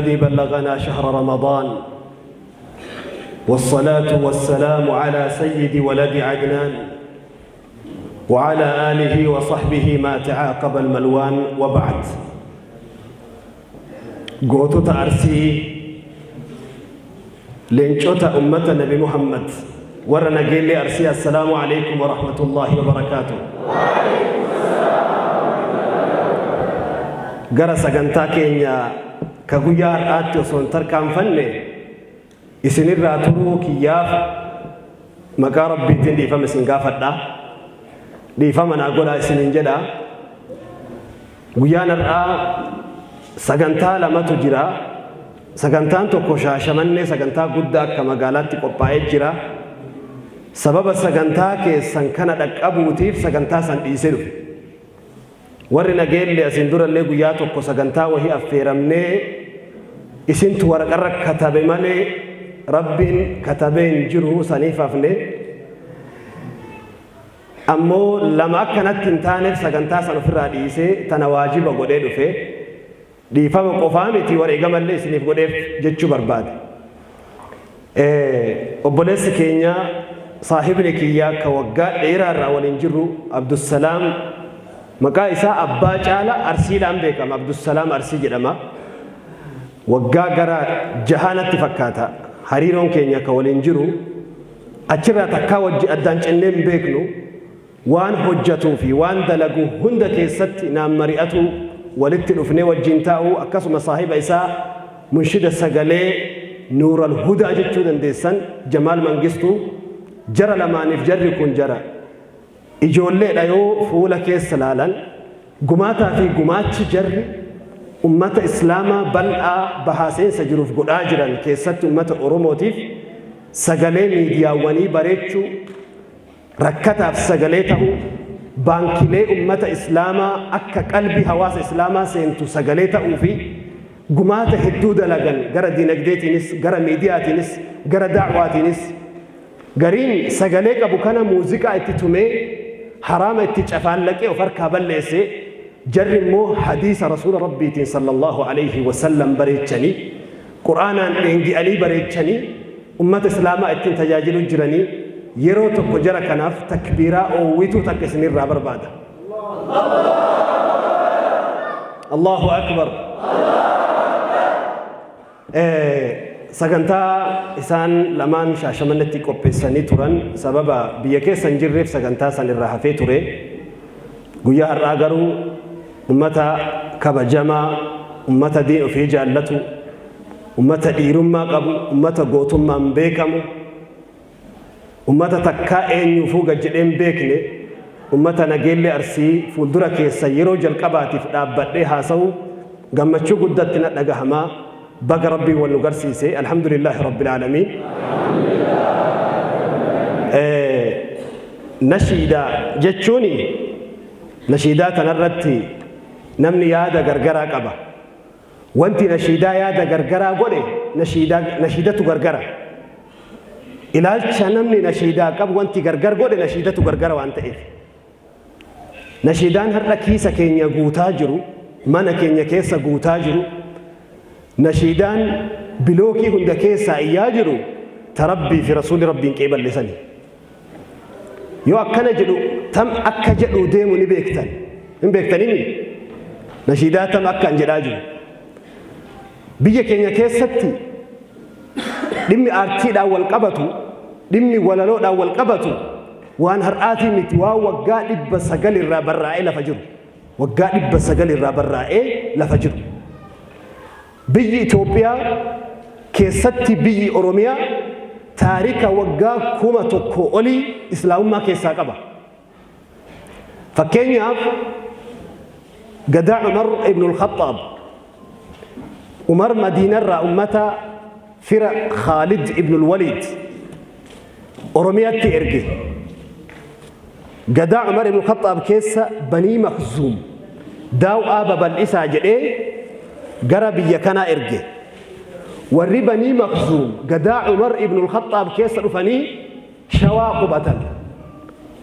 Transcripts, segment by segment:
الذي بلغنا شهر رمضان والصلاة والسلام على سيد ولد عدنان وعلى آله وصحبه ما تعاقب الملوان وبعد. Gootota Arsii, leencota ummata Nabi Muhammad, warra Nageellee Arsii, assalaamu alaikum wa rahmatullaahi wa barakaatu. Gara sagantaa keenya ka guyyaa har'aatti osoo hin tarkaanfanne, isinirraa turuu kiyyaaf maqaa Rabbiitiin dhiifama isin gaafadha. Dhiifama naa godhaa isiniin jedha. Guyyaan har'aa sagantaa lamatu jira. Sagantaan tokko Shaashamannee sagantaa guddaa akka magaalaatti qophaa'ee jira. Sababa sagantaa keessan kana dhaqqabuutiif sagantaa san dhiisee dhufe. Warri Nageellee asiin durallee guyyaa tokko sagantaa wahii affeeramnee isintu waraqarra katabe malee Rabbiin katabee hin jiru, saniif hafne. Ammoo lama akka natti hin taaneef sagantaa san ofirraa dhiisee tana waajiba godhee dhufe. Dhiifama qofaa miti, wareegamallee isiniif godheef jechuu barbaade. Obboleessi keenya, saahibni kiyya ka waggaa dheeraa irraa waliin jirru, Abdussalaam, maqaa isaa Abbaa Caala Arsiidhaan beekama. Abdussalaam Arsii jedhama. Waggaa gara jahaa natti fakkaata hariiroon keenya ka waliin jiru. Achirraa takkaa wajji addaan cinnee hin beeknu. Waan hojjatuu fi waan dalagu hunda keessatti naan mari'atuu, walitti dhufnee wajjiin taa'uu, akkasuma saahiba isaa munshida sagalee Nuural Hudaa jechuu dandeessan, Jamaal Mangistuu, jara lamaaniif jarri kun jara ijoolleedha yoo fuula keessa laalan. Gumaataa fi gumaachi jarri ummata Islaamaa bal'aa bahaa seensa jiruuf godhaa jiran, keessatti ummata Oromootiif sagalee miidiyaawwanii bareechuu, rakkataaf sagalee ta'uu, baankilee ummata Islaamaa akka qalbii hawaasa Islaamaa seentu sagalee ta'uu fi gumaata hedduu dalagan, gara dinagdeetiinis, gara miidiyaatiinis, gara da'waatiinis. Gariin sagalee qabu kana muuziqaa itti tumee, haraama itti cafaallaqee of harkaa balleesse. Jarri immoo hadiisa Rasuula Rabbiitiin sallallahu alayhi wasallam bareechanii, Qur'aanaan dheengi'anii bareechanii ummata Islaamaa ittiin tajaajiluu jiranii. Yeroo tokko jara kanaaf takbiiraa oowwituu takka isinirraa barbaada. Allahu akbar. Sagantaa isaan lamaan Shaashamannetti qopheessanii turan, sababa biyya keessa hin jirreef sagantaa san irraa hafee ture. Guyyaa har'aa garuu ummata kabajamaa, ummata diin ofii jaallatu, ummata dhiirummaa qabu, ummata gootummaan beekamu, ummata takkaa eenyuufuu gad jedhee hin beekne, ummata Nageellee Arsii fuuldura keessa yeroo jalqabaatiif dhaabbadhee haasa'u gammachuu guddatti na dhagahamaa. Baga Rabbiin wal nu garsiise. Alhamdulillaahi rabbil aalamiin. Nashiidaa jechuun, nashiidaa tanarratti namni yaada gargaraa qaba. Wanti nashiidaa yaada gargaraa godhe nashiidaa nashiidatu gargara. Ilaalcha namni nashiidaa qabu wanti gargar godhe nashiidatu gargara waan ta'eef. Nashiidaan har'a kiisa keenya guutaa jiru, mana keenya keessa guutaa jiru, nashiidaan bilookii hunda keessaa iyyaa jiru, ta Rabbii fi Rasuulli Rabbiin qeeballe sani. Yoo akkana jedhu tam akka jedhu deemu ni beektan. Hin beektanimi? Nashiidaa tam akka an jedhaa jiru. Biyya keenya keessatti dhimmi aartiidhaan wal qabatu, dhimmi walaloodhaan wal qabatu waan har'aatii miti, waan waggaa 900 irraa barraa'ee lafa jiru. Waggaa 900 irraa barraa'ee lafa jiru. Biyyi Itoophiyaa keessatti biyyi Oromiyaa taarika waggaa 1000 olii Islaamummaa keessaa qaba. Fakkeenyaaf, Gadaa Umar ibn al-Khattaab. Umar Madiinarraa ummata fira Khaalid ibn al-Waliid Oromiyaatti erge. Gadaa Umar ibn al-Khattaab keessa Banii Makhzuum daaw'aa babal'isaa jedhee gara biyya kanaa erge. Warri Banii Makhzuum gadaa Umar ibn al-Khattaab keessa dhufanii Shawaa qubatan.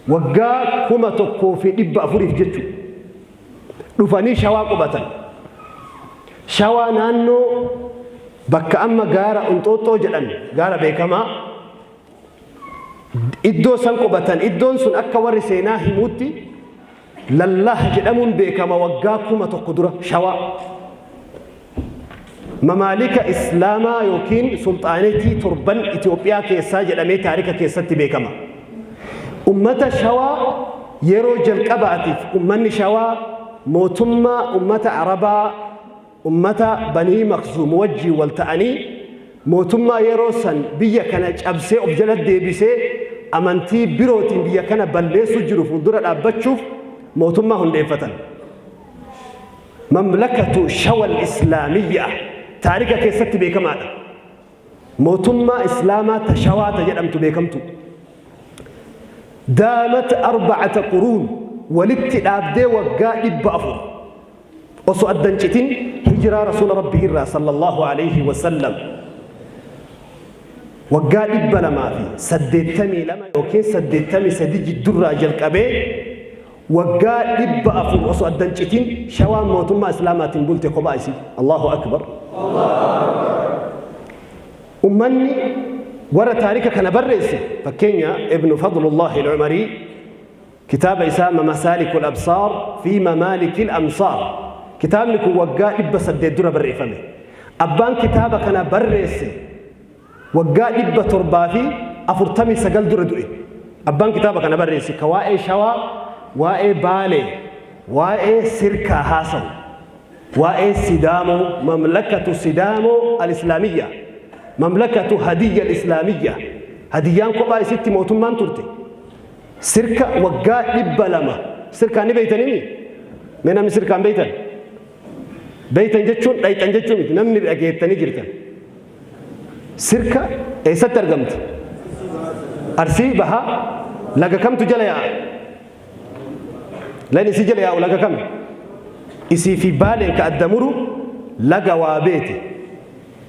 Waggaa 1400f jechuudha. Dhufanii Shawaa qubatan. Shawaa naannoo Bakka amma gaara Unxooxxoo jedhan, gaara beekamaa, iddoo san qubatan. Iddoon sun akka warri seenaa himuutti Lallah jedhamuun beekama. Waggaa 1000 dura Shawaa mamaalika Islaamaa yookiin sulxaanetii torban Itoophiyaa keessaa jedhamee taarika keessatti beekama. Ummata Shawaa yeroo jalqabaatiif ummanni Shawaa mootummaa ummata Arabaa, ummata Banii Makzuum wajjiin wal ta'anii, mootummaa yeroo san biyya kana cabsee of jala deebisee amantii birootiin biyya kana balleessuu jiru fuuldura dhaabbachuuf mootummaa hundeeffatan. Mamlakatu Shawal Islaamiyyaa taarika keessatti beekamaadha. Mootummaa Islaamaa ta Shawaa ta jedhamtu beekamtu. Daamat arbacata quruun, walitti dhaabdee waggaa 400 osoo addan citin, hijiraa Rasuula Rabbii irraa sallallahu alayhi wasallam waggaa 282 yookiin 83 jiddurraa jalqabee waggaa 400 osoo addan citin Shawaan mootummaa Islaamaatiin bulte kophaa isii. Allahu akbar! Ummanni warra taarika kana barreesse, fakkeenya Ibnu Fadlullahi al-Umarii, kitaaba isaa Masalikul Absaar fi Mamaalikil Amsaar, kitaabni kun waggaa 800 dura barreeffame. Abbaan kitaaba kana barreesse waggaa 749 dura du'e. Abbaan kitaaba kana barreesse ka waa'ee Shawaa, waa'ee Baalee, waa'ee Sirkaa haasawu, waa'ee Sidaamoo, Mamlakatu Sidaamoo al-Islaamiyya, Mamlakatu Hadiyya al-Islaamiyya, Hadiyyaan kophaa isitti mootummaan turte. Sirka waggaa 200. Sirkaan ni beeytanimi? Mee namni sirkaan beeytan? Beeytan jechuun dhayxan jechuu miti, namni dhageettanii jirtan. Sirka eessatti argamti? Arsii Bahaa. Laga kamtu jala yaa'a? Lagni isii jala yaa'u laga kami? Isii fi Baaleen ka adda muru laga Waabeeti.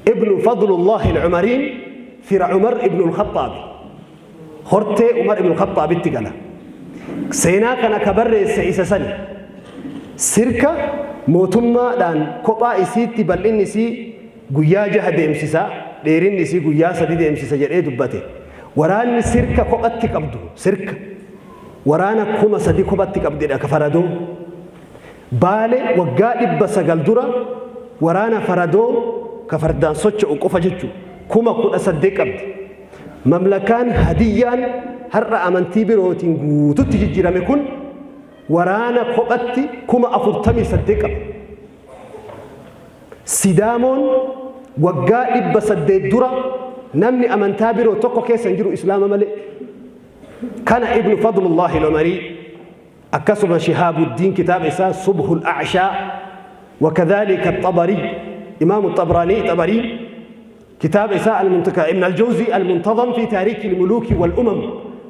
Ibnu Fadlullahi al-Umariin fira Umar ibnu al-Khaxaabi. Hortee Umar ibnu al-Khaxaabitti gala. Seenaa kana ka barreesse isa sani. Sirka mootummaadhaan kophaa isiitti bal'inni isii guyyaa 6 deemsisa, dheerinni isii guyyaa 3 deemsisa jedhee dubbate. Waraanni Sirka kophatti qabdu, Sirka waraana 3000 kophatti qabdidha ka faradoo. Baale waggaa 900 dura waraana faradoo ka fardaan socho'u qofa jechu 18,000 qabdi. Mamlakaan Hadiyyaan har'a amantii birootiin guututti jijjiirame kun waraana kophatti 48,000 qaba. Sidaamoon waggaa 800 dura namni amantaa biroo tokko keessa hin jiru Islaama malee. Kana Ibnu Fadlullahi al-Umarii, akkasuma Shihaabuddiin kitaaba isaa Subhul A'shaa, wakadhalika Xabarii, Imaamu Xabraanii, Xabarii kitaaba isaa Al-Muntaka, Ibn al-Jawzi Al-Muntazam fi Taariikhi al-Muluuki wal Umam,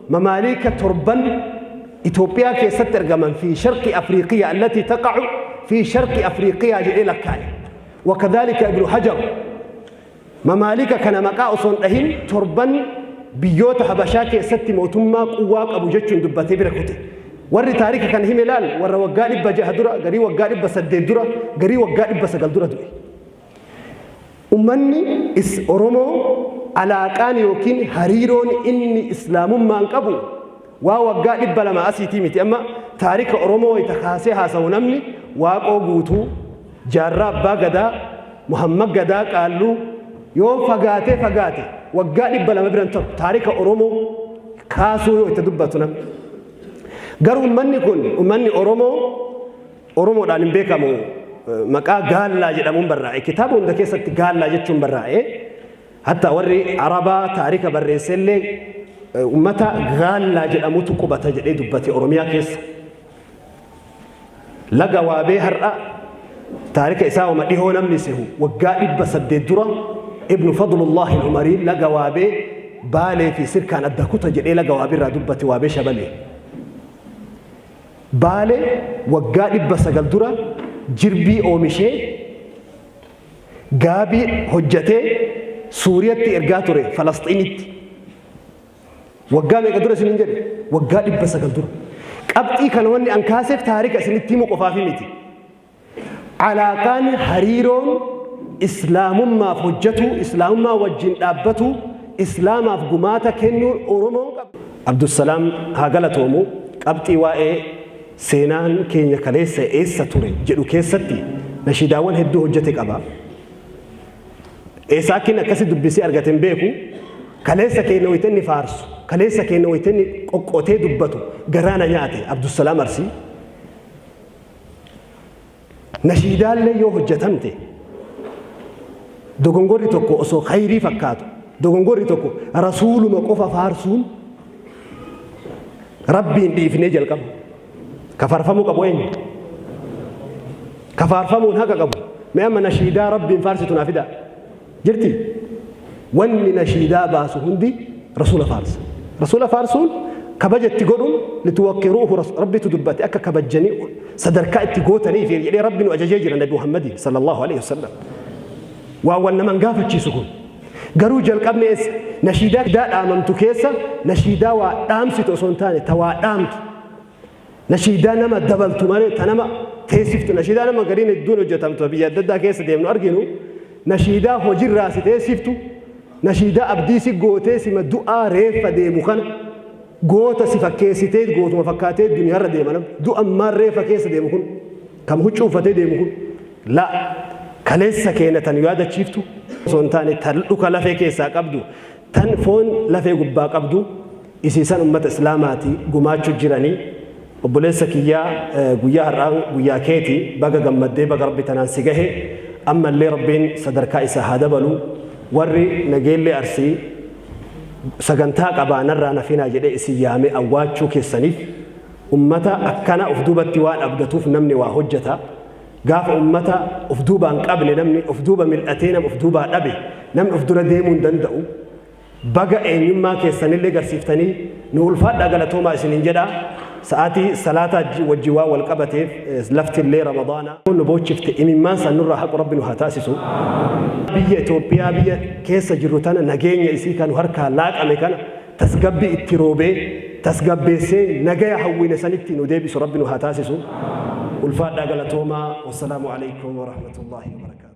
mamaalika torban Itoophiyaa keessatti argaman fi sharqi Afriiqiyaa, allati taqa'u fi sharqi Afriiqiyaa jedhee lakkaa'e. Wakadhalika Ibnu Hajar mamaalika kana maqaa osoo hin dhahin torban biyyoota Habashaa keessatti mootummaa quwwaa qabu jechuun dubbatee bira kute. Warri taarika kana hime laal, warra waggaa 600 dura, garii waggaa 800 dura, garii waggaa 900 dura du'e. Ummanni is Oromoo alaaqaan yookiin hariiroon inni Islaamummaan qabu waa waggaa 200 asiitii miti. Amma taarika Oromoo wayita kaasee haasawu namni Waaqoo Guutuu, Jaarraa Abbaa Gadaa, Muhammad Gadaa Qaalluu yoo fagaatee fagaate waggaa 200 biran ta'u taarika Oromoo kaasuu yoo itti dubbatu namni. Garuu ummanni kun, ummanni Oromoo, Oromoodhaan hin beekamu, maqaa Gaallaa jedhamuun barraa'e. Kitaaba hunda keessatti Gaallaa jechuun barraa'e. Hatta warri Arabaa taarika barreessellee ummata Gaallaa jedhamutu qubata jedhee dubbate Oromiyaa keessa. Laga Waabee har'a taarika isaa wama dhihoo namni sehu, waggaa 800 dura Ibnu Fadlullahi al-Umarii laga Waabee Baalee fi Sirkaan adda kuta jedhee laga Waabee irraa dubbate, Waabee Shabalee. Baale waggaa 900 dura jirbii oomishee, gaabii hojjetee Suuriyatti ergaa ture, Falasxiinitti. Waggaa meeqa dura isinin jedhe? Waggaa 900 dura. Qabxii kana wanni an kaaseef taarika isinitti himu qofaafi miti. Alaaqaan, hariiroon Islaamummaaf hojjetu, Islaamummaa wajjin dhaabbatu, Islaamaaf gumaata kennuun Oromoon qabu. Abdussalaam haa galatoomu. Qabxii waa'ee seenaan keenya kaleessa eessa ture jedhu keessatti nashiidaawwan hedduu hojjete qaba. Eessa akka inni akkasi dubbisee argate hin beeku. Kaleessa keenya wayita inni faarsu, kaleessa keenya wayita inni qoqqotee dubbatu garaa na nyaate Abdussalaam Arsii. Nashiidaallee yoo hojjetamte, dogongorri tokko osoo khayrii fakkaatu, dogongorri tokko Rasuuluma qofa faarsuun Rabbiin dhiifnee jalqaba. Ka faarfamuu qabu eenyu? Ka faarfamuun haqa qabu. Mee amma nashiidaa Rabbiin faarsitu naa fidaa. Jirti? Wanni nashiidaa baasu hundi Rasuula faarsa. Rasuula faarsuun kabaja itti godhuun lituwaqqiruuhu, Rabbitu dubbate, akka kabajjanii sadarkaa itti gootaniif jedhee Rabbi nu ajajee jira Nabi Muhammadin sallallahu alaihi wasallam. Waan wal naman gaafachiisu kun. Garuu jalqabni eessa? Nashiidaa dhaamamtu keessa nashiidaa waa dhaamsitu osoo hin taane ta waa dhaamtu. Nashiidaa nama dabaltu malee ta nama teessiftu. Nashiidaa nama gariin hedduun hojjetamtu biyya adda addaa keessa deemnu arginu, nashiidaa hojirraa si teessiftu, nashiidaa abdii si gootee sima du'aa reeffa deemu kana goota si fakkeessitee, gootuma fakkaatee duniyaarra deema. Namni du'ammaan reeffa keessa deemu kun kam huccuu uffatee deemu kun la kaleessa keenya tan yaadachiiftu osoo hin taane tan dhuka lafee keessaa qabdu, tan foon lafee gubbaa qabdu isiisan ummata Islaamaati gumaachuu jiranii. Obboleessa kiyyaa, guyyaa har'aan guyyaa keeti. Baga gammaddee, baga Rabbi tanaan si gahe. Ammallee Rabbiin sadarkaa isaa haa dabalu. Warri Nageellee Arsii sagantaa qabaa narraa nafinaa jedhee isin yaamee awwaachuu keessaniif, ummata akkana of duubatti waan abdatuuf namni waa hojjeta. Gaafa ummata of duubaan qabne, namni of duuba mil'atee nama of duubaa dhabe, namni of dura deemuu hin danda'u. Baga eenyummaa keessanillee garsiiftanii, nu ulfaadhaa, galatoomaa isiniin jedha. Sa'aatii salaataa wajjin waan wal qabateef, laftillee Ramadaana nu boochifte, imimmaan san nurraa haqu Rabbi nu haa taasisu. Biyya Itoophiyaa biyya keessa jirru tana nageenya isii kan harkaa laaqame kana tasgabbii itti roobee tasgabbeessee nagaya hawwine sanitti nu deebisu Rabbi nu haa taasisu. Ulfaadhaa, galatoomaa. Wassalaamu alaikum warahmatullaahi wabarakaatu.